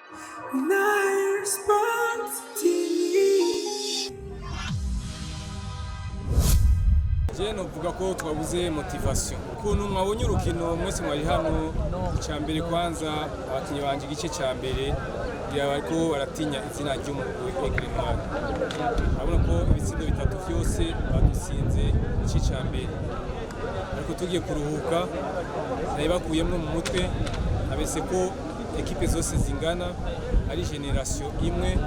Nine Sports TV. Je novuga ko twabuze motivation. Ukuntu mwabonye urukino mwese mwari hano, icya mbere kwanza abakinnyi banje igice cya mbere ngira bariko baratinya izina ry'umugwi Aigle Noir. Urabona ko ibitsindo bitatu vyose badutsinze igice cya mbere, ariko tugiye kuruhuka nabibakuyemwo mu mutwe, nabese ko équipe zose zingana, ari génération imwe.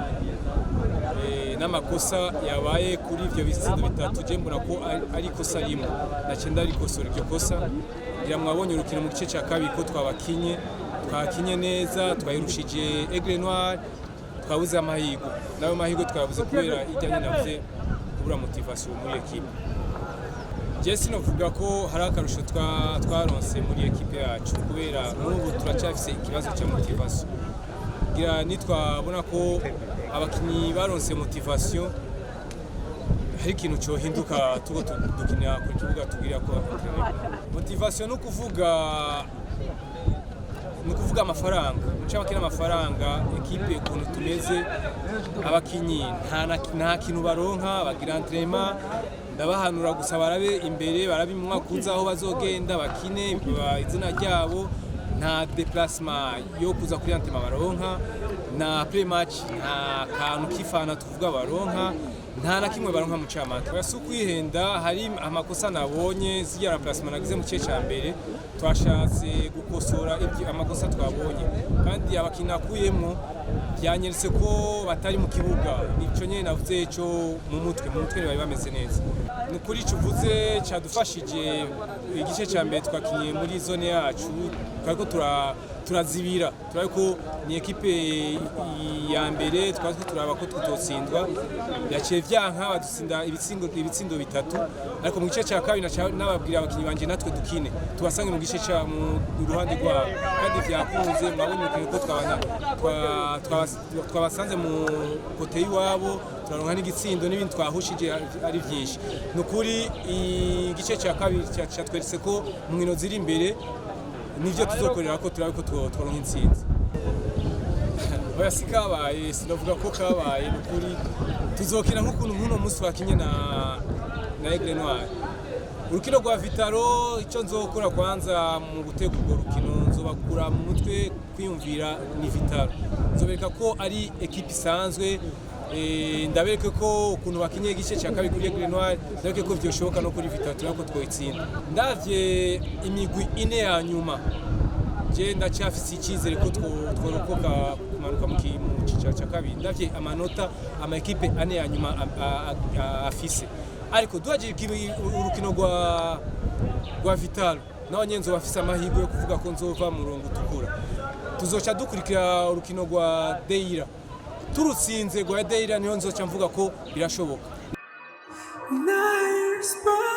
N'amakosa yabaye kuri ivyo bitsindo bitatu, je mbona ko ari ikosa rimwe, naciye ndarikosora iryo kosa. Ngira mwabonye urukino mu gice cya kabiri ko twabakinye neza, twayirushije Aigle Noir. Twabuze amahirwe, nayo mahirwe twabuze kubera ijyanye navuze kubura motivation muri équipe. Je sinovuga ko hari akarusho twaronse muri équipe yacu, kubera n'ubu turacyafise ikibazo cya motivation. Ngira nitwabona ko abakinyi baronse motivation, hari ikintu cyohinduka. Tuko dukinira ku kibuga tugira ko motivation no kuvuga amafaranga muca bakina amafaranga. Équipe ukuntu tumeze, abakinyi nta kintu baronka bagira entraînement. Ndabahanura gusa barabe imbere, barabe mu mwaka uza aho bazogenda bakine izina ryabo. Nta déplacement yo kuza kuri entraînement baronka, na pré-match nta kantu k'ifana tuvuga baronka, nta na kimwe baronka mu camake. Oya, si ukwihenda, hari amakosa nabonye zirya remplacement nagize mu gice ca mbere. Twashatse gukosora ibyo amakosa twabonye, kandi abakinyi nakuyemwo byanyeretse ko batari mu kibuga. Nico nyene navuze cyo mu mutwe bari bameze neza. Ni ukuri ico uvuze cadufashije. Igice ca mbere twakinye muri zone yacu, twariko turazibira, turariko ni équipe ya mbere, twariko turaba ko tutotsindwa. Yaciye vyanka, badutsinda ibitsindo bitatu. Ariko mu gice ca kabiri naca nababwira abakinyi banje natwe dukine tubasange mu gice ca mu ruhande rwabo, kandi vyakunze. Mwabonye urukino ko twabasanze mu côté y'iwabo, turaronka n'igitsindo n'ibindi twahushije ari vyinshi. Ni ukuri igice ca kabiri catweretse ko mu nkino ziri imbere nivyo tuzokorera ko turabe ko tworonka intsinzi. Oya, si kabaye, sinavuga ko kabaye. Ni ukuri tuzokina nk'ukuntu nk'uno munsi twakinye na Aigle Noir. Urukino rwa Vital'O, icyo nzokora kwanza mu gutegura urwo rukino, nzobakura mu mutwe kwiyumvira ni Vital'O. Nzobereka ko ari équipe isanzwe. Ndabereke ko ukuntu bakinye igice cya kabiri kuri Aigle Noir, ndabereke ko vyoshoboka no kuri Vital'O, turabona ko twoyitsinda. Ndavye imigwi ine ya nyuma, je ndacyafise icyizere ko tworokoka kumanuka mu cicaro cya kabiri, ndavye amanota ama équipe ane ya nyuma afise. Ariko duhaje urukino rwa Vital'O, naho nyene nzoba afise amahirwe yo kuvuga ko nzova mu murongo utukura. Tuzoca dukurikira urukino rwa Deira. Turutsinze rwa Deira, niho nzoca mvuga ko birashoboka. Nine Sports.